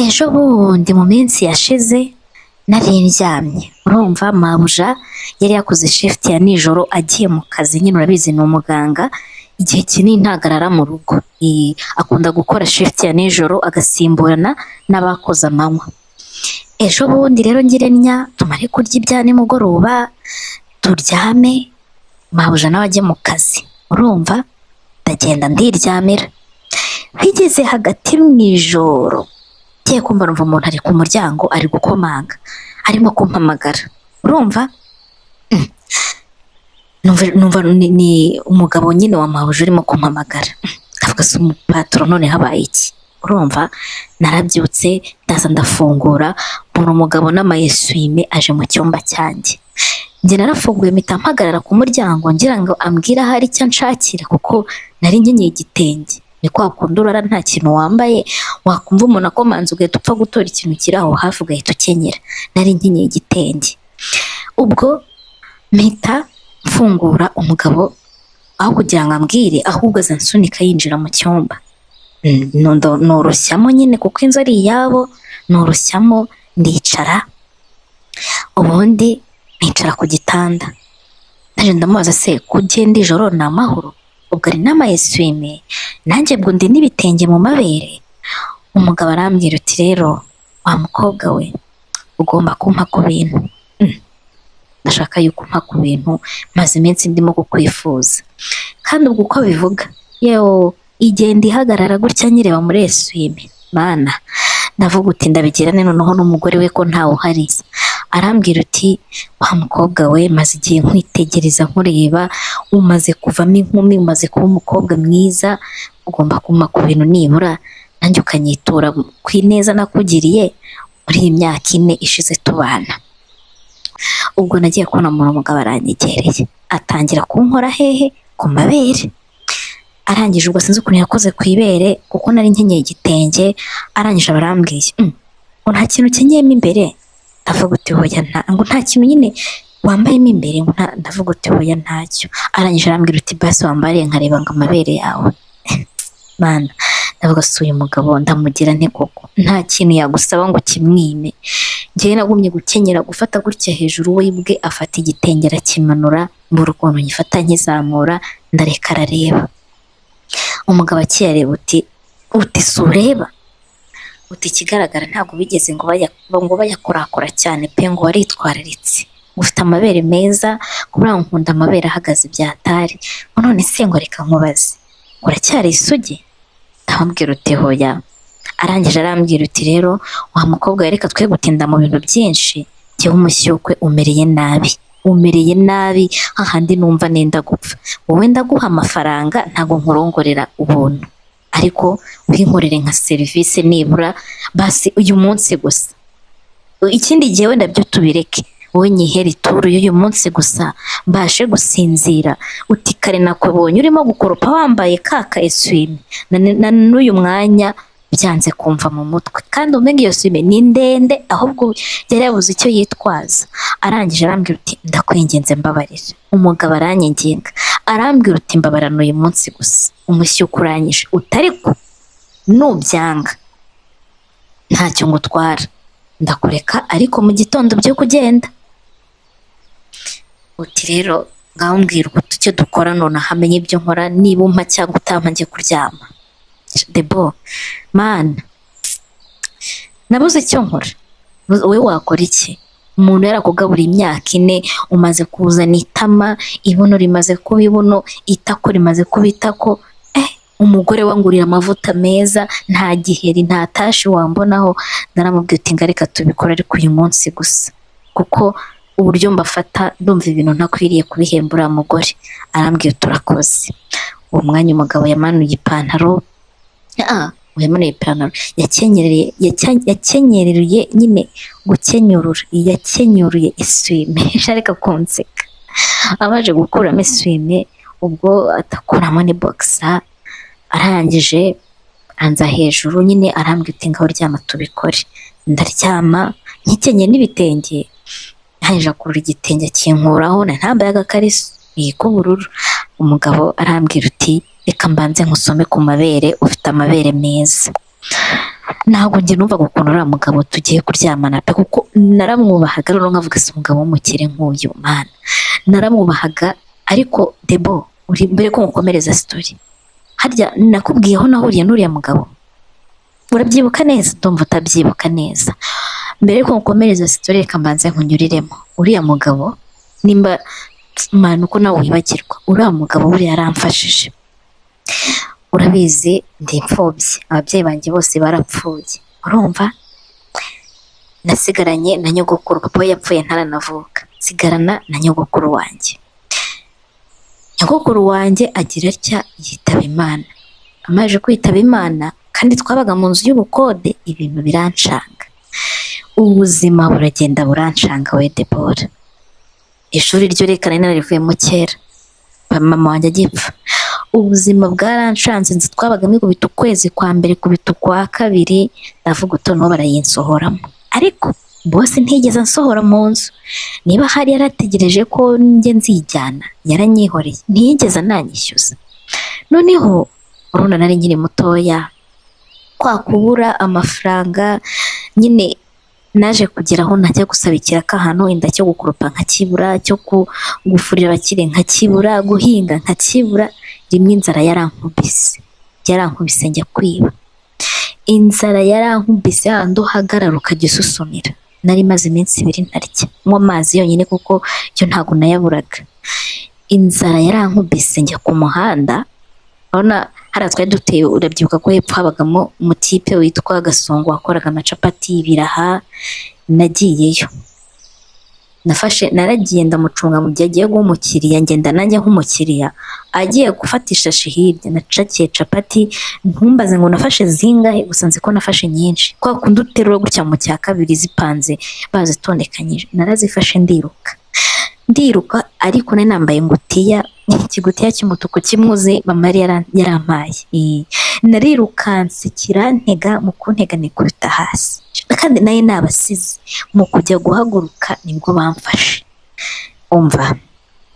Ejo bundi mu minsi yashize nari ndyamye, urumva mabuja yari yakoze shift ya nijoro agiye mu kazi, nyine urabizi ni umuganga, igihe kinini ntago arara mu rugo. Akunda gukora shift ya nijoro agasimburana n'abakoze amanywa. Ejo bundi rero ngire ntya, tumare kurya ibya nimugoroba turyame, mabuja nawe ajye mu kazi, urumva ndagenda ndiryamira. Bigeze hagati mu ijoro ngiye kumva numva umuntu ari ku muryango ari gukomanga, arimo kumpamagara, urumva. Numva ni umugabo nyine wa mabuja urimo kumpamagara. Ndavuga se umupaturo none habaye iki? Urumva narabyutse ndaza ndafungura, mbona umugabo n'amayeswime aje mu cyumba cyanjye. Njye narafunguye mpita mpagarara ku muryango ngira ngo ambwire ahari icyo anshakira, kuko nari nkenyeye igitenge. Ni kwa kundi urara nta kintu wambaye, wakumva umuntu akomanze ugahita upfa gutora ikintu kiri aho hafi ugahita ukenyera. Nari nkenyeye igitenge. Ubwo mpita mfungura, umugabo aho kugira ngo ambwire ahubwo aza ansunika yinjira mu cyumba. Noroshyamo nyine kuko inzu ari iyabo, noroshyamo ndicara, ubundi nicara ku gitanda. Ndaje ndamubaza se ko ugenda ijoro ni amahoro? Ubwo ari n'amayeswime, nanjye ubwo ndi n'ibitenge mu mabere. Umugabo arambwira uti rero wa mukobwa we, ugomba kumpa ku bintu. Ndashaka yuko umpa ku bintu, maze iminsi ndimo kukwifuza. Kandi ubwo uko abivuga, yewe igenda ihagarara gutya nyireba muri eswime. Mana, ndavuga uti ndabigira nte noneho n'umugore we ko ntawe uhari? Arambwira uti wa mukobwa we, maze igihe nkwitegereza nkureba, umaze kuvamo inkumi, umaze kuba umukobwa mwiza, ugomba kumpa ku bintu nibura nanjye ukanyitura ku ineza nakugiriye muri iyi myaka 4 ishize tubana. Ubwo nagiye kubona umuntu, umugabo aranyegereye atangira kunkora hehe? Ku mabere. Arangije ubwo sinzi ukuntu yakoze ku ibere kuko nari nkenyeye igitenge, arangije aba arambwiye ngo nta kintu ukenyeyemo imbere. Ndavuga uti hoya nta, ngo nta kintu nyine wambayemo imbere, ngo nta, ndavuga uti hoya ntacyo. Arangije arambwira uti basi wambariye nkareba ngo amabere yawe. Mana, ndavuga si uyu mugabo ndamugira nte koko? Nta kintu yagusaba ngo kimwime. Njyewe nagumye gukenyera gufata gutya hejuru, we bwe afata igitenge arakimanura, mbura ukuntu ngifata nkizamura, ndareka arareba. Umugabo akiyareba uti si ureba? Uti ikigaragara ntabwo bigeze ngo ngo bayakorakora cyane pe, ngo waritwararitse, ufite amabere meza, kubera nkunda amabere ahagaze byatari. Ngo none se ngo reka nkubaze, uracyari isugi? Ndamubwira uti hoya. Arangije arambwira uti rero wa mukobwa we, reka twe gutinda mu bintu byinshi, jyewe umushyukwe umereye nabi, umereye nabi hahandi numva nenda gupfa. Wowe ndaguha amafaranga ntabwo nkurongorera ubuntu, ariko winkorere nka serivisi nibura basi uyu munsi gusa, ikindi gihe wenda byo tubireke, wowe nyihere ituru y'uyu munsi gusa mbashe gusinzira. Uti kare nakubonye urimo gukoropa wambaye ka ka eswime, na n'uyu mwanya byanze kumva mu mutwe, kandi umenga iyo eswime ni ndende, ahubwo yari yabuze icyo yitwaza. Arangije arambwira uti ndakwinginze mbabarira. Umugabo aranyinginga arambwira uti mbabarana uyu munsi gusa, umushyuko uranyishe, utariko nubyanga ntacyo ngutwara, ndakureka ariko mu gitondo byo kugenda. Uti rero ngaho mbwira uko icyo dukora nonaha, amenye ibyo nkora, niba umpa cyangwa utampa njye kuryama. Debo mana, nabuze icyo nkora. Wowe wakora iki? Umuntu yarakugaburiye imyaka 4, umaze kuzana itama, ibuno rimaze kuba ibuno, itako rimaze kuba itako, umugore wanguriye amavuta meza, nta giheri nta tashi wambonaho. Naramubwiye uti ngareka tubikore ariko uyu munsi gusa, kuko uburyo mbafata ndumva ibintu ntakwiriye kubihembura mugore. Arambwira turakoze. Uwo mwanya umugabo yamanuye ipantaro, yamanuye ipantaro, yakenyereye nyine gukenyurura, yakenyuruye eswime, areka kunseka. Abaje gukuramo eswime, ubwo atakuramo ni boxer, arangije anza hejuru nyine arambwira uti ngaho ryama tubikore. Ndaryama nkekenye n'ibitenge, arangije akurura igitenge akinkuraho, nari ntambaye agakariso k'ubururu. Umugabo arambwira uti reka mbanze nkusome ku mabere, ufite amabere meza. Ntabwo njye numvaga ukuntu uriya mugabo tugiye kuryamana pe, kuko naramwubahaga. Noneho nkavuga: "Si umugabo w'umukire nk'uyu, mana?" Naramwubahaga. Ariko Debo, uri mbere ko ngukomereza story, harya nakubwiye aho nahuriye n'uriya mugabo? Urabyibuka neza? Ndumva utabyibuka neza. Mbere yuko ngukomereza story, reka mbanze nkunyuriremo. Uriya mugabo, nimba mana uko nawe wibagirwa, uriya mugabo buriya yaramfashije. Urabizi ndi imfubyi, ababyeyi banjye bose barapfuye. Urumva, nasigaranye na nyogokuru. Papa we yapfuye ntaranavuka, nsigarana na nyogokuru wanjye. Nyogokuru wanjye agira atya yitaba Imana. Amaze kwitaba Imana, kandi twabaga mu nzu y'ubukode, ibintu birancanga, ubuzima buragenda burancanga we Debora. Ishuri ryo reka nari nararivuyemo kera mama wanjye agipfa. Ubuzima bwarancanze. Inzu twabagamo ikubita ukwezi kwa mbere, kubita ukwa kabiri, ndavuga uti: "Noneho barayinsohoramo." Ariko bose ntigeze ansohora mu nzu. Niba hari yarategereje ko njye nzijyana, yaranyihoreye, ntiyigeze ananyishyuza. Noneho urabona nari nkiri mutoya, kwa kubura amafaranga nyine, naje kugera aho najya gusaba ikiraka ahantu, wenda cyo gukoropa nkakibura, cyo gufurira abakire nkakibura, guhinga nkakibura. Rimwe inzara yarankubise, yarankubise njya kwiba. Inzara yarankubise hahandi uhagarara ukajya ususumira. Nari maze iminsi 2 ntarya, nywa amazi yonyine, kuko yo ntabwo nayaburaga. Inzara yarankubise njya ku muhanda. Urabona hariya twari duteye, urabyibuka ko hepfo habagamo umutipe witwa Gasongo wakoraga amacapati, ibiraha. Nagiyeyo, nafashe, naragiye ndamucunga mu gihe agiye guha umukiriya, ngenda nanjye nk'umukiriya. Agiye gufata ishashi hirya, nacakiye capati. Ntumbaze ngo nafashe zingahe, gusa nzi ko nafashe nyinshi. Kwa kundi uterura gutya mu cya kabiri, zipanze bazitondekanyije, narazifashe ndiruka, ndiruka. Ariko nari nambaye ingutiya, ikigutiya cy'umutuku kimwe mama yari yarampaye. Narirukanse kirantega, mu kuntega nikubita hasi, kandi nayo nabasize. Mu kujya guhaguruka nibwo bamfashe. Umva,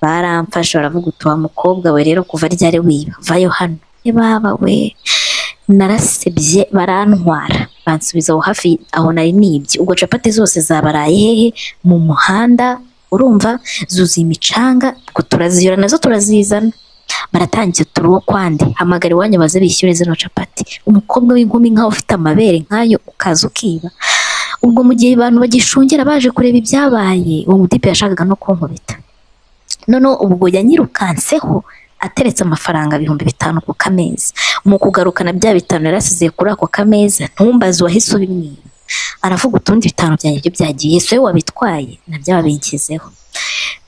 baramfashe baravuga uti: "Wa mukobwa we rero, kuva ryari wiba? Vayo hano." Baba we, narasebye! Barantwara, bansubiza aho hafi aho nari nibye. Ubwo capati zose zabaraye hehe? Mu muhanda. Urumva zuzuye imicanga. Ubwo turaziyora nazo turazizana. Baratangiye uturuwo kwande: "Hamagara iwanyu baze bishyure zino capati. Umukobwa w'inkumi nkaho ufite amabere nkayo, ukaza ukiba?" Ubwo mu gihe abantu bagishungera baje kureba ibyabaye, uwo mutipe yashakaga no kunkubita. Noneho ubwo yanyirukanseho ateretse amafaranga 5000 ku kameza. Mu kugarukana bya 5 yarasize kuri ako kameza, ntumbaze uwahise ubimwiba. Aravuga: "Utundi 5 byanjye byo byagiye, so wabitwaye nabyo babinshyizeho."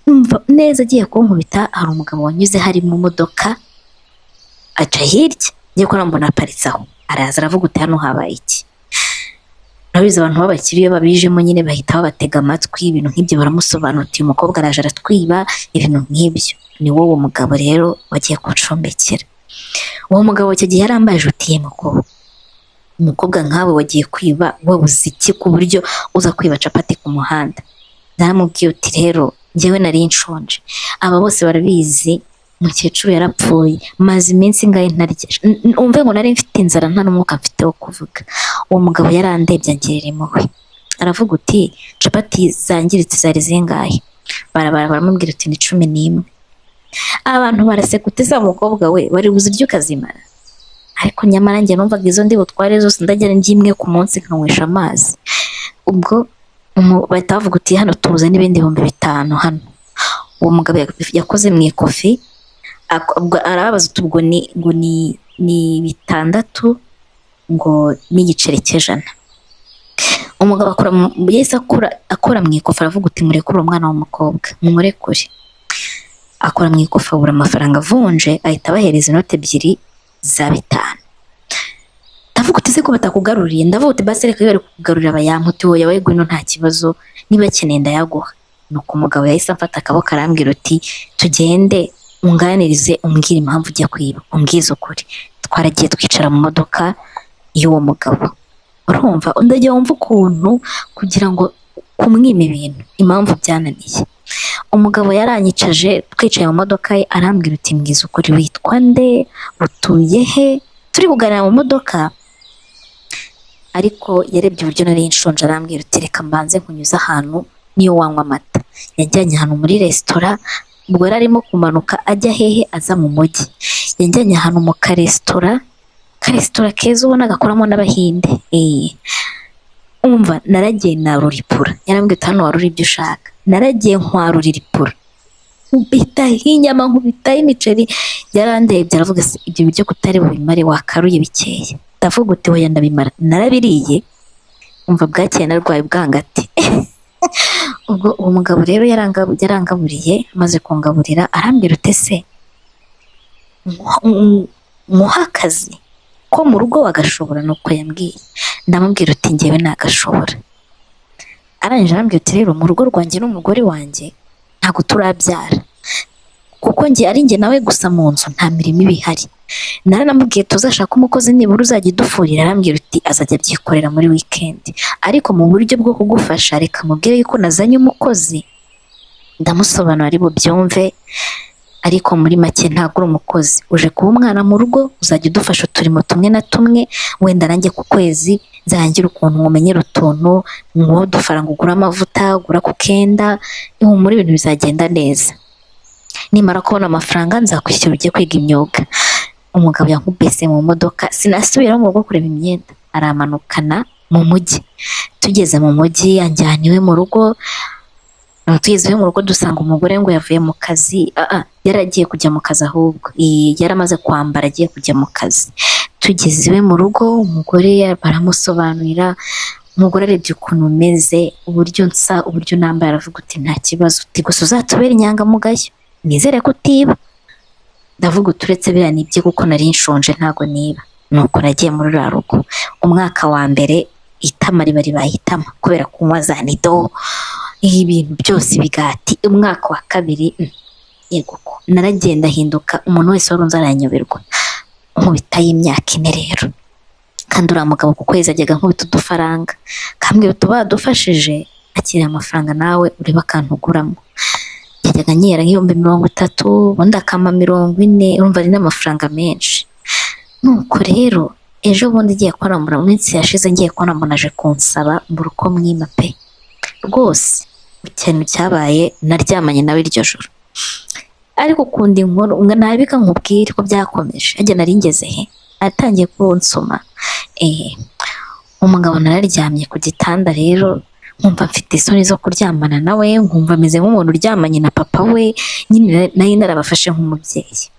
Umva neza, agiye kunkubita, hari umugabo wanyuze hari mu modoka aca hirya, ngiye kubona mbona aparitse aho, araza aravuga uti: "Hano habaye iki?" Urabizi abantu b'abakire iyo babijemo nyine bahita babatega amatwi, ibintu nk'ibyo. Baramusobanura uti: "Uyu mukobwa araje aratwiba," ibintu nk'ibyo. Ni wowe mugabo rero wagiye kuncumbikira. Uwo mugabo icyo gihe yarambaje uti: "Ye mukobwa, umukobwa nkawe wagiye kwiba, wabuze iki ku buryo uza kwiba capati ku muhanda?" Naramubwiye uti: "Rero njyewe nari nshonje, aba bose barabizi, umukecuru yarapfuye, maze iminsi ingahe ntarya." Umve ngo nari mfite inzara, nta n'umwuka mfite wo kuvuga. Uwo mugabo yarandebye angirira impuhwe, aravuga uti: "Capati zangiritse zari zingahe?" Barabara, baramubwira uti: "Ni 11." Abantu baraseka uti: "Se mukobwa we, wari buzirye ukazimara?" Ariko nyamara njye numvaga izo ndi butware zose ndajya ndya imwe ku munsi nkanywesha amazi. Ubwo bahita bavuga uti: "Hano tubuze n'ibindi 5000 hano." Uwo mugabo yakoze mu ikofi, ubwo arababaza uti: "Ubwo ni ngo ni 600 ngo n'igiceri cy'ijana." Umugabo akora yahise akora mu ikofi, aravuga uti: "Murekure umwana w'umukobwa, mumurekure." Akora mu ikofi abura amafaranga avunje, ahita abahereza inoti ebyiri za 5. Ndavuga uti: "Se ko batakugaruriye?" Ndavuga uti: "Basi reka iyo bari kukugarurira bayampa." Uti: "Oya, we ngwino, nta kibazo, niba akeneye ndayaguha." Nuko umugabo yahise amfata akaboko, arambwira uti: "Tugende unganirize, umbwire impamvu ujya kwiba, umbwize ukuri." Twaragiye twicara mu modoka y'uwo mugabo. Urumva, ndajya wumva ukuntu kugira ngo kumwima ibintu impamvu byananiye. Umugabo yaranyicaje, twicaye mu modoka ye, arambwira uti: "Mbwiza ukuri, witwa nde? Utuye he?" Turi kuganira mu modoka, Ariko yarebye uburyo nari nshonje, arambwira uti: "Reka mbanze nkunyuze ahantu niyo wanywa amata." Yajyanye ahantu muri resitora. Ubwo yari arimo kumanuka ajya hehe? Aza mu mujyi. Yajyanye ahantu mu karesitora, karesitora keza ubona gakoramo n'Abahinde. Umva, naragiye narura ipura. Yarambwiye uti: "Hano warura ibyo ushaka." Naragiye nkwarurira ipura, nkubitaho inyama, nkubitaho imiceri. Yarandebye aravuga: "Se ibyo biryo kutari bubimare, wakaruye bikeya?" Ndavuga uti: "Hoya, ndabimara." Narabiriye. Umva, bwakeye narwaye ubwangati. Ubwo uwo mugabo rero yarangaburiye. Amaze kungaburira arambwira uti: "Ese nkuha akazi ko mu rugo wagashobora?" Nuko yambwiye. Ndamubwira uti: "Njyewe nagashobora." Arangije arambwira uti: "Rero mu rugo rwanjye n'umugore wanjye ntabwo turabyara, kuko njye ari njye nawe gusa mu nzu, nta mirimo iba ihari." Naranamubwiye tuzashaka umukozi nibura uzajya udufurira. Arambwira uti: "Azajya abyikorera muri weekend, ariko mu buryo bwo kugufasha reka mubwire yuko nazanye umukozi." Ndamusobanura ari bubyumve, ariko muri make ntabwo uri umukozi, uje kuba umwana mu rugo, uzajya udufasha uturimo tumwe na tumwe. Wenda nanjye ku kwezi nzangira ukuntu nkumenyera utuntu, nguhe udufaranga ugura amavuta, ugura ku kenda, muri ibintu bizagenda neza. Nimara kubona amafaranga nzakwishyura ujye kwiga imyuga. Umugabo yankubise mu modoka, sinasubira mu rugo kureba imyenda, aramanukana mu mujyi. Tugeze mu mujyi anjyana iwe mu rugo. Tugeze iwe mu rugo dusanga umugore ngo yavuye mu kazi, yari agiye kujya mu kazi ahubwo. Yari amaze kwambara agiye kujya mu kazi. Tugeze iwe mu rugo umugore baramusobanurira. Umugore arebye ukuntu meze, uburyo nsa, uburyo nambaye, aravuga uti: "Nta kibazo," uti: "Gusa uzatubere inyangamugayo, nizere ko utiba." Ndavuga uti: "Uretse biriya nibye kuko nari nshonje, ntago niba." Nuko nagiye muri ruriya rugo. Umwaka wa mbere itama riba ribaye itama kubera kunywa za Nido, ibintu byose, ibigati. Umwaka wa kabiri, yego ko naragenda ahinduka, umuntu wese wari unzi aranyoberwa. Nkubita y'imyaka 4 rero, kandi uriya mugabo ku kwezi ajyaga nkubita udufaranga, kambwira uti: "Badufashije, akira amafaranga nawe urebe akantu uguramo." Yajyaga anyera nk'30,000, ubundi akampa 40. Urumva ari n'amafaranga menshi. Nuko rero ejo bundi ngiye kubona mu minsi yashize, ngiye kubona mbona aje kunsaba, mbura uko mwima pe. Rwose ikintu cyabaye, naryamanye nawe iryo joro. Ariko ukunda inkuru nabika nkubwire ko byakomeje. Ajya nari ngeze he? Atangiye kunsoma. Umugabo nararyamye ku gitanda rero, nkumva mfite isoni zo kuryamana nawe, nkumva ameze nk'umuntu uryamanye na papa we nyine, nari narabafashe nk'umubyeyi.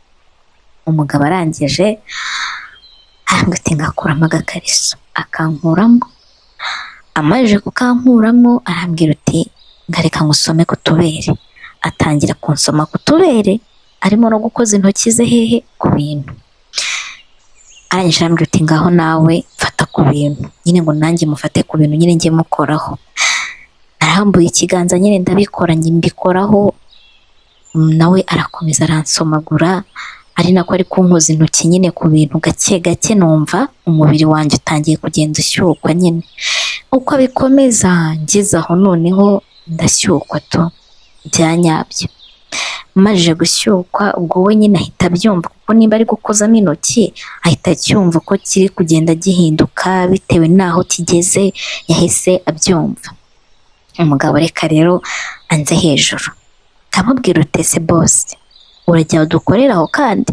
Umugabo arangije arambwira ati: "Ngakuramo agakariso." Akankuramo. Amajije kukankuramo arambwira uti: "Ngareka ngusome ku tubere." Atangira kunsoma ku tubere, arimo no gukoza intoki ze hehe? Ku bintu. Arangije arambwira uti: "Ngaho nawe mfata ku bintu nyine," ngo nanjye mufate ku bintu nyine njye mukoraho. Narambuye ikiganza nyine ndabikora, njye mbikoraho, nawe arakomeza aransomagura, ari nako ari kunkoza intoki nyine ku bintu gake gake. Numva umubiri wanjye utangiye kugenda ushyukwa nyine uko abikomeza. Ngeze aho noneho ndashyukwa tu bya nyabyo. Majije gushyukwa, ubwo we nyine ahita abyumva, kuko niba ari gukozamo intoki ahita acyumva uko kiri kugenda gihinduka bitewe n'aho kigeze, yahise abyumva. Umugabo reka rero anze hejuru, ndamubwira uti: "Ese boss, urajya udukorera aho?" Kandi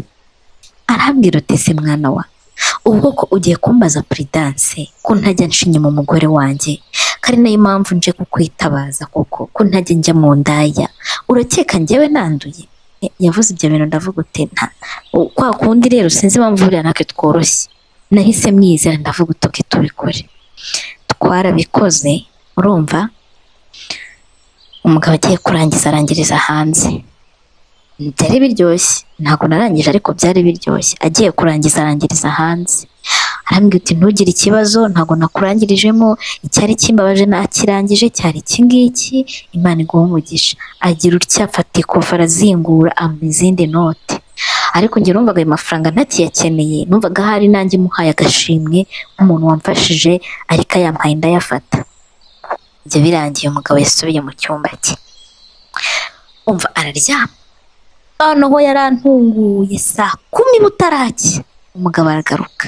arambwira uti: "Ese mwana wa, ubwo ko ugiye kumbaza Prudence, ko ntajya nca inyuma umugore wanjye, ko ari nayo mpamvu nje kukwitabaza, koko ko ntajya njya mu ndaya, urakeka njyewe nanduye?" Yavuze ibyo bintu, ndavuga uti nta kwa kundi rero sinzi impamvu buriya natwe tworoshye. Nahise mwizera, ndavuga uti: "Okay, tubikore." Twarabikoze. Urumva, umugabo agiye kurangiza arangiriza hanze. Byari biryoshye, ntabwo narangije ariko byari biryoshye. Agiye kurangiza arangiriza hanze, arambwira uti: "Ntugire ikibazo, ntabwo nakurangirijemo, icyari kimbabaje nakirangije, cyari iki ngiki, Imana iguhe umugisha." Agira utya afata ikofa arazingura, ampa izindi note. Ariko njye numvaga ayo mafaranga ntakiyakeneye, numvaga ahari nanjye muhaye agashimwe nk'umuntu wamfashije, ariko ayampaye ndayafata. Ibyo birangiye umugabo yasubiye mu cyumba cye, umva, araryama. Noneho yarantunguye saa 10 butaracya, umugabo aragaruka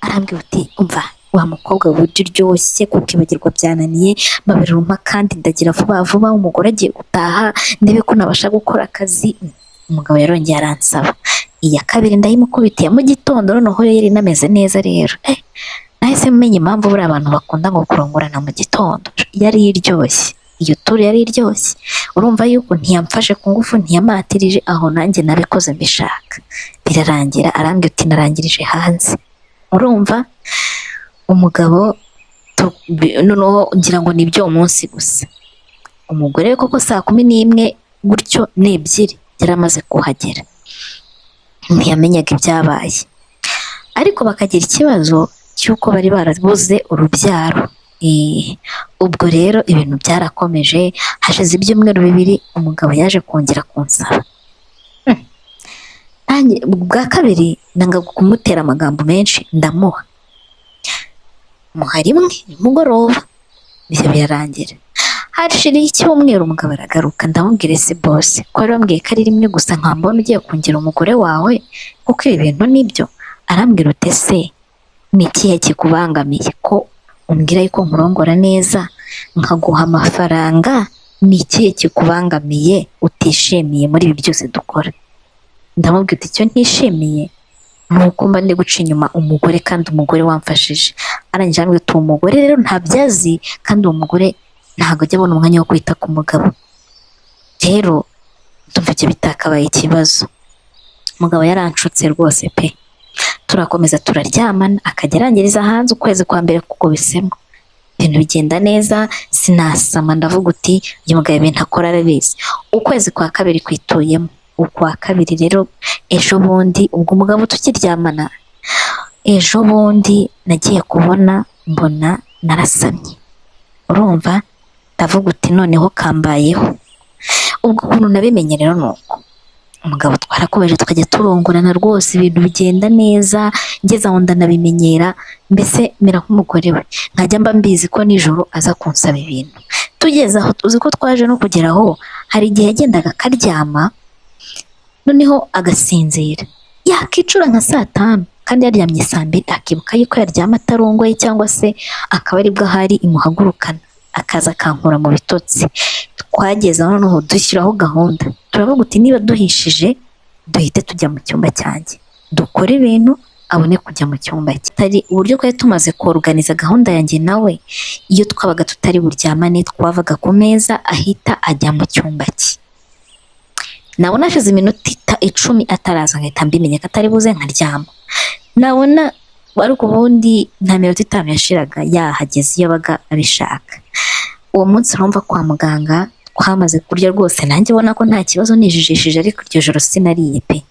arambwira uti: "Umva, Wa mukobwa we, uburyo uryoshye kukibagirwa byananiye, mbabarira kandi ndagira vuba vuba, umugore agiye gutaha, ndebe ko nabasha gukora akazi. Umugabo yarongeye aransaba iya kabiri, ndayimukubitiye mu gitondo. Noneho yari inameze neza rero. Nahise menya impamvu buriya abantu bakunda ngo kurongorana mu gitondo. Yari iryoshye, iyo turu yari iryoshye. Urumva yuko ntiyamfashe ku ngufu, ntiyamatirije aho, nanjye nabikoze mbishaka. Birarangira arambwira uti narangirije hanze. Urumva umugabo noneho ngira ngo ni ibyo munsi gusa. Umugore we koko saa 11 gutyo n'ebyiri yari amaze kuhagera, ntiyamenyaga ibyabaye, ariko bakagira ikibazo cy'uko bari barabuze urubyaro. Ubwo rero ibintu byarakomeje, hashize ibyumweru 2 umugabo yaje kongera kunsaba. Nanjye bwa kabiri nanga kumutera amagambo menshi, ndamuha, muha rimwe nimugoroba, ibyo birarangira. Hashiriye icyumweru umugabo aragaruka, ndamubwira: ese boss, ko wari wambwiye ko ari rimwe gusa, nkambona ugiye kongera umugore wawe, kuko ibi bintu nibyo? Arambwira uti ese ni ikihe kikubangamiye, ko umbwira yuko nkurongora neza, nkaguha amafaranga? Ni ikihe kikubangamiye utishimiye muri ibi byose dukora? Ndamubwira uti icyo ntishimiye ni uko mba ndi guca inyuma umugore, kandi umugore wamfashije. Arangije arambwira uti uwo mugore rero ntabyo azi, kandi uwo mugore ntabwo ajya abona umwanya wo kwita ku mugabo. Rero ndumva ibyo bitakabaye ikibazo. Umugabo yaranshutse rwose pe. Turakomeza turaryamana, akajya arangiriza hanze. Ukwezi kwa mbere kukubisemo ibintu bigenda neza, sinasama. Ndavuga uti uyu mugabo ibintu akora arabizi. Ukwezi kwa kabiri kwituyemo, ukwa kabiri rero ejo bundi, ubwo umugabo tukiryamana, ejo bundi nagiye kubona mbona narasamye. Urumva ndavuga uti noneho kambayeho. Ubwo ukuntu nabimenye rero ni uko umugabo twarakomeje tukajya turongorana rwose, ibintu bigenda neza, ngeze aho ndanabimenyera, mbese mera nk'umugore we, nkajya mba mbizi ko nijoro aza kunsaba ibintu. Tugeze aho, uzi ko twaje no kugera aho hari igihe yagendaga akaryama, noneho agasinzira, yakicura nka saa 5 kandi yaryamye saa 2, akibuka yuko yaryama atarongoye, cyangwa se akaba aribwo ahari imuhagurukana, akaza akankura mu bitotsi. Twageze aho noneho dushyiraho gahunda, turavuga uti niba duhishije duhite tujya mu cyumba cyanjye dukore ibintu, abone kujya mu cyumba cye. Tari uburyo twari tumaze koruganiza gahunda yanjye nawe, iyo twabaga tutari buryamane twavaga ku meza ahita ajya mu cyumba cye. Nabona hashize iminota 10 ataraza, nkahita mbimenya ko atari buze, nkaryama. Nabona ariko ubundi nta minota 5 yashiraga yahageze iyo abaga abishaka. Uwo munsi urumva kwa muganga twamaze kurya rwose, nanjye ubona ko nta kibazo, nijijishije, ariko iryo joro sinariye pe.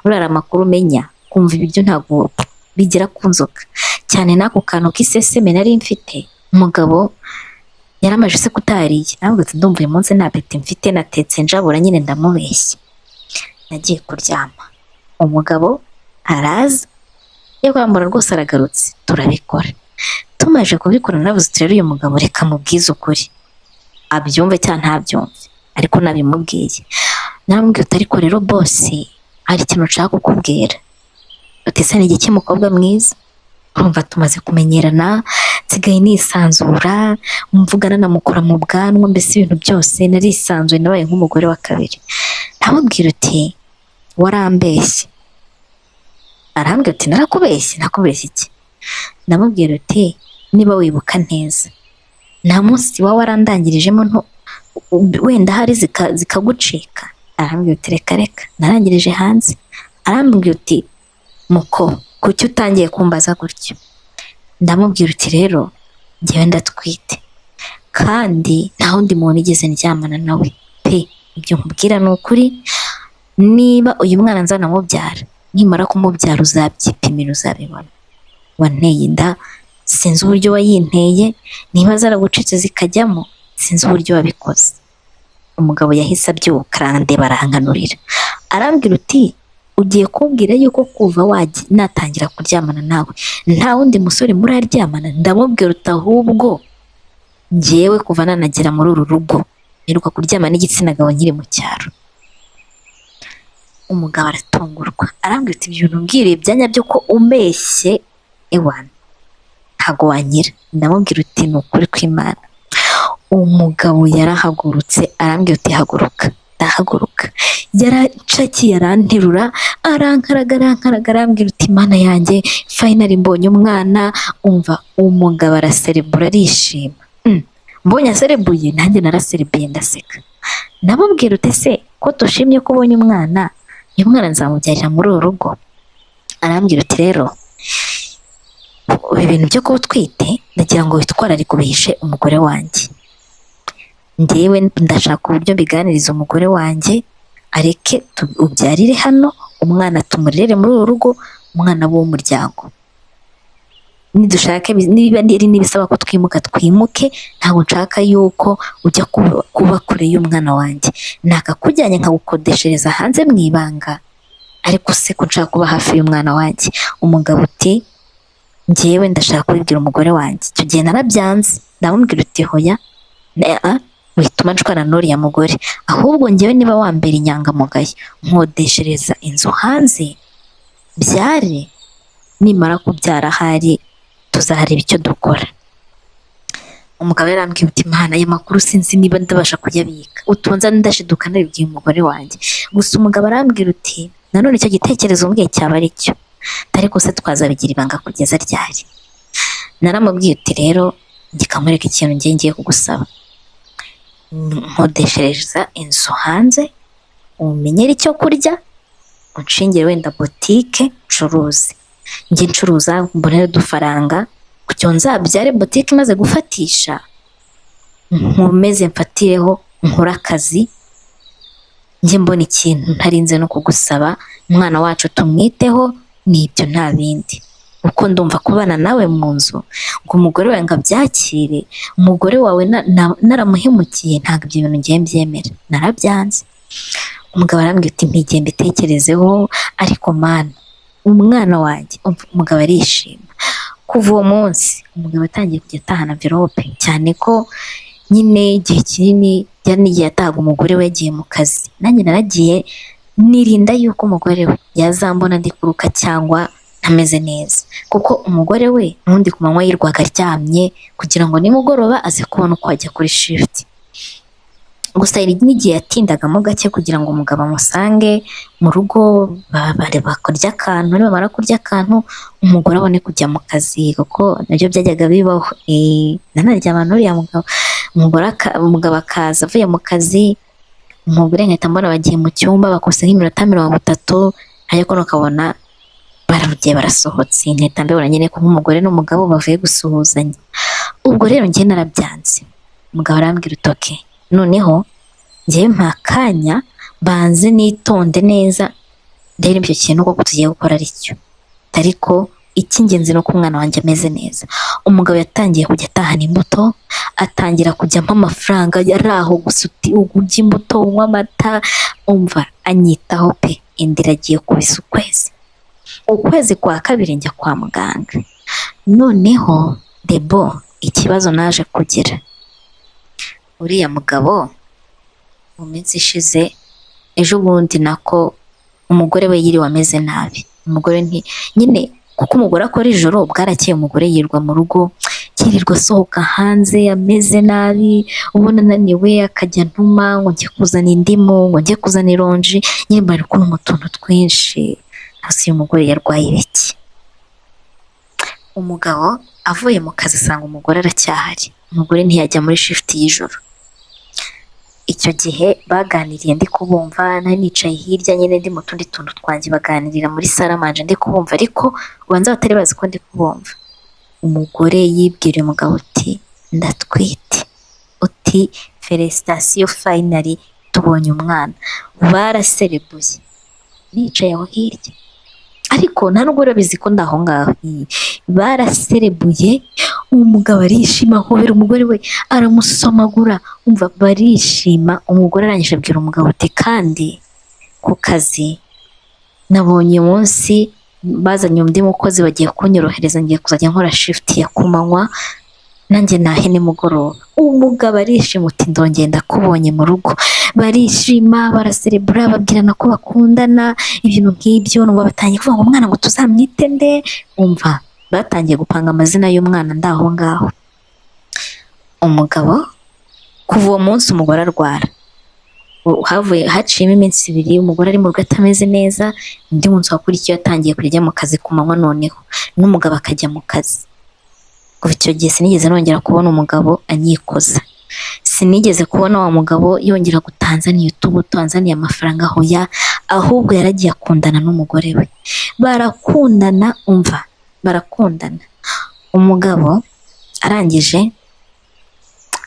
Burara amakuru umenya kumva ibiryo ntabwo bigera ku nzoka cyane, n'ako kantu k'iseseme nari mfite. Umugabo yaramaje se kutariye, ntabwo ati ndumva uyu munsi nta appétit mfite, natetse njabura nyine, ndamubeshya. Nagiye kuryama, umugabo araza, yo kwambara rwose aragarutse, turabikora. Tumaze kubikora navuze uti rero uyu mugabo reka mubwize ukuri, abyumve cyangwa ntabyumve, ariko nabimubwiye. Namubwiye uti ariko rero boss, hari ikintu nshaka kukubwira. Uti se ni igiki, mukobwa mwiza? Urumva tumaze kumenyerana, nsigaye nisanzura, mvugana namukora mu bwanwa, mbese ibintu byose narisanzuye, nabaye nk'umugore wa kabiri. Ndamubwira uti warambeshye. Arambwira uti narakubeshye? Nakubeshye iki? Ndamubwira uti niba wibuka neza, nta munsi waba warandangirijemo wenda hari zikagucika? Arambwira uti reka reka, narangirije hanze. Arambwira uti muko, kuki utangiye kumbaza gutyo? Ndamubwira uti rero njyewe ndatwite, kandi nta wundi muntu igeze ndyamana nawe pe. Ibyo nkubwira ni ukuri. Niba uyu mwana nzanamubyara, nimara kumubyara uzabyipimira, uzabibona. Wanteye inda, sinzi uburyo wayinteye, niba zaragucitse zikajyamo, sinzi uburyo wabikoze. Umugabo yahise abyuka, arandeba, arankanurira, arambwira uti ugiye kumbwira yuko kuva natangira kuryamana nawe nta wundi musore muraryamana? Ndamubwira uti ahubwo njyewe kuva nanagera muri uru rugo mperuka kuryama n'igitsina gabo nkiri mu cyaro. Umugabo aratungurwa, arambwira uti ibyo bintu umbwiriye bya nyabyo ko umbeshye? Ewana, Ntago wankira. Ndamubwira uti ni ukuri kw'Imana. Umugabo yarahagurutse, arambwira uti haguruka. Ndahaguruka, yaracakiye, aranterura, arankaraga, arankaraga, arambwira uti Mana yanjye, finally mbonye umwana. Umva, umugabo araserebura, arishima. Mbonye aserebuye, nanjye naraserebuye, ndaseka. Namubwira uti se ko tushimye ko ubonye umwana, uyu mwana nzamubyarira muri uru rugo? Arambwira uti rero ibi bintu byo kuba utwite, ndagira ngo witwararike, ubihishe umugore wanjye. Njyewe ndashaka uburyo mbiganiriza umugore wanjye, areke ubyarire hano, umwana tumurere muri uru rugo, umwana w'umuryango. Nidushake, niba ari n'ibisaba ko twimuka, twimuke. Ntabwo nshaka yuko ujya kuba kure y'umwana wanjye. Nakakujyanye nkagukodeshereza hanze mu ibanga, ariko se ko nshaka kuba hafi y'umwana wanjye. Umugabo uti njyewe ndashaka kubibwira umugore wanjye. Icyo gihe narabyanze, ndamubwira uti hoya, wituma nshwana n'uriya mugore. Ahubwo njyewe niba wambera inyangamugayo, nkodeshereza inzu hanze, byare, nimara kubyara ahari tuzahareba icyo dukora. Umugabo yarambwiye uti Mana, aya makuru sinzi niba ndabasha kuyabika, utunze ndashiduka nabibwiye umugore wanjye. Gusa umugabo arambwira uti nanone icyo gitekerezo umbwiye cyaba ari cyo, ariko se twazabigira ibanga kugeza ryari? Naramubwiye uti rero ngikamwereka ikintu ngiye ngiye kugusaba: nkodeshereza inzu hanze, umenyere icyo kurya, unshingire wenda botike ncuruze, njye ncuruza mbonere udufaranga, kugira ngo nzabyare botike imaze gufatisha, nkomeze mfatireho nkore akazi, njye mbona ikintu ntarinze no kugusaba. Umwana wacu tumwiteho, nibyo, nta bindi, kuko ndumva kubana nawe mu nzu ngo umugore wawe ngo abyakire, umugore wawe naramuhemukiye, ntabwo ibyo bintu ngiye mbyemera. Narabyanze. Umugabo arambwira uti mpigiye mbitekerezeho, ariko Mana, umwana wanjye. Umugabo arishima. Kuva uwo munsi umugabo atangiye kujya atahana envelope, cyane ko nyine igihe kinini byari n'igihe yatahaga umugore we yagiye mu kazi. Nanjye naragiye nirinda yuko umugore we yazambona ndi kuruka cyangwa ntameze neza, kuko umugore we n'ubundi ku manywa yirwaga aryamye kugira ngo nimugoroba aze kubona uko ajya kuri shift. Gusa hari n'igihe yatindagamo gake kugira ngo umugabo amusange mu rugo, bakurya akantu, nibamara kurya akantu umugore abone kujya mu kazi, kuko nabyo byajyaga bibaho. Nanaryama n'uriya mugabo, umugabo akaza avuye mu kazi, umugore nkahita mbona bagiye mu cyumba, bakose nk'iminota 30, ariko ukabona baragiye barasohotse, nkahita mbibona nyine ko nk'umugore n'umugabo bavuye gusuhuzanya. Ubwo rero njye narabyanze. Umugabo arambwira uti okay, noneho njyewe mpa akanya banze nitonde neza, ndebe icyo kintu koko tugiye gukora ari cyo, ariko icy'ingenzi ni uko umwana wanjye ameze neza. Umugabo yatangiye kujya atahana imbuto, atangira kujya ampa amafaranga yari aho gusa, uti urya imbuto, unywa amata, umva anyitaho pe. Inda iragiye kubisa ukwezi, ukwezi kwa kabiri njya kwa muganga. Noneho debo ikibazo naje kugira, uriya mugabo mu minsi ishize, ejo bundi nako, umugore we yiriwe ameze nabi. Umugore nti nyine kuko umugore akora ijoro, bwarakeye umugore yirwa mu rugo, yirirwa asohoka hanze ameze nabi, ubona ananiwe, akajya antuma ngo njye kuzana indimu, ngo njye kuzana ironji, nyine bari kunywa utuntu twinshi. Hasi uyu mugore yarwaye ibiki? Umugabo avuye mu kazi asanga umugore aracyahari, umugore ntiyajya muri shift y'ijoro. Icyo gihe baganiriye ndi kubumva, nari nicaye hirya nyine ndi mu tundi tuntu twanjye, baganirira muri salle à manger ndi kubumva, ariko ubanza batari bazi ko ndi kubumva. Umugore yibwira umugabo uti ndatwite, uti félicitations, finally tubonye umwana. Baraserebuye nicaye aho hirya, ariko nta nubwo urabizi ko ndaho ngaho. Baraserebuye, umugabo arishima, ahobera umugore we, aramusomagura, umva barishima. Umugore arangije abwira umugabo uti kandi ku kazi nabonye umunsi bazanye undi mukozi, bagiye kunyorohereza, ngiye kuzajya nkora shift ya kumanywa, nanjye nahe nimugoroba. Umugabo arishima uti ndongeye ndakubonye mu rugo. Barishima, baraserebura, babwirana ko bakundana, ibintu nk'ibyo. Numva batangiye kuvuga ngo umwana ngo tuzamwite nde? Umva. Batangiye gupanga amazina y'umwana ndaho ngaho. Umugabo kuva uwo munsi umugore arwara, havuye haciyemo iminsi 2 umugore ari mu rugo atameze neza. Undi munsi wakurikiye atangiye kujya ajya mu kazi ku manywa, noneho n'umugabo akajya mu kazi. Kuva icyo gihe sinigeze nongera kubona umugabo anyikoza, sinigeze kubona wa mugabo yongera gutanzaniye utubuto, anzaniye amafaranga, hoya, ahubwo yaragiye akundana n'umugore we, barakundana, umva, barakundana. Umugabo arangije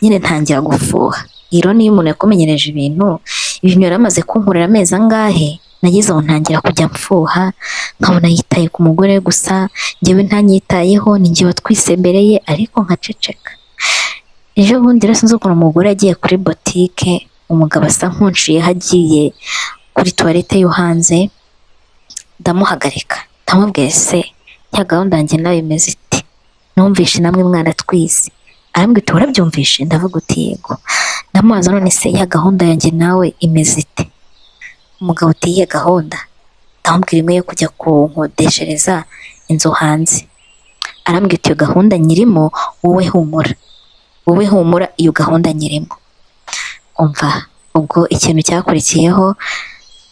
nyine ntangira gufuha. Ironi iyo umuntu yakumenyereje ibintu, ibintu yari amaze kunkorera amezi angahe, nageze aho ntangira kujya mfuha, nkabona yitaye ku mugore gusa, njyewe ntanyitayeho, ni njye watwise mbere ye, ariko nkaceceka. Ejo bundi rero sinzi ukuntu umugore yagiye kuri botike, umugabo asa nk'unciyeho agiye kuri toilette yo hanze, ndamuhagarika, ndamubwira: "Ese ya gahunda yanjye nawe imeze ite? Numvishe namwe mwaratwise." Arambwira uti: "Warabyumvishe?" Ndavuga uti: "Yego." Ndamubaza: "None se ya gahunda yanjye nawe imeze ite?" Umugabo uti: "Iyihe gahunda?" Ndamubwira imwe yo kujya kunkodeshereza inzu hanze. Arambwira uti: "Iyo gahunda nyirimo, wowe humura, wowe humura, iyo gahunda nyirimo." Umva, ubwo ikintu cyakurikiyeho,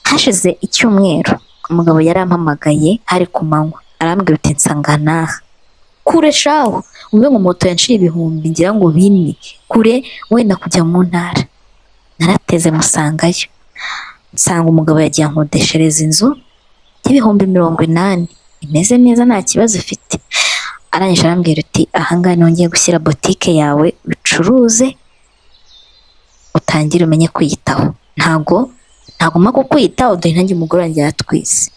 hashize icyumweru umugabo yarampamagaye, hari ku manywa, arambwira uti: "Nsanga n'aha kure shaho." Umve ngo moto yanciye ibihumbi ngira ngo 4 kure wenda kujya mu ntara. Narateze musangayo, nsanga umugabo yagiye ankodeshereza inzu y'80,000, imeze neza, nta kibazo ifite. Arangije arambwira uti: "Ahangaha niho ngiye gushyira botike yawe, ucuruze, utangire umenye kwiyitaho. Ntago ntagomba kukwitaho, dore nanjye umugore wanjye yaratwise."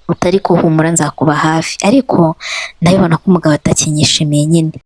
Utari kuhumura, nzakuba hafi. Ariko ndabibona ko umugabo atakinyishimiye nyine.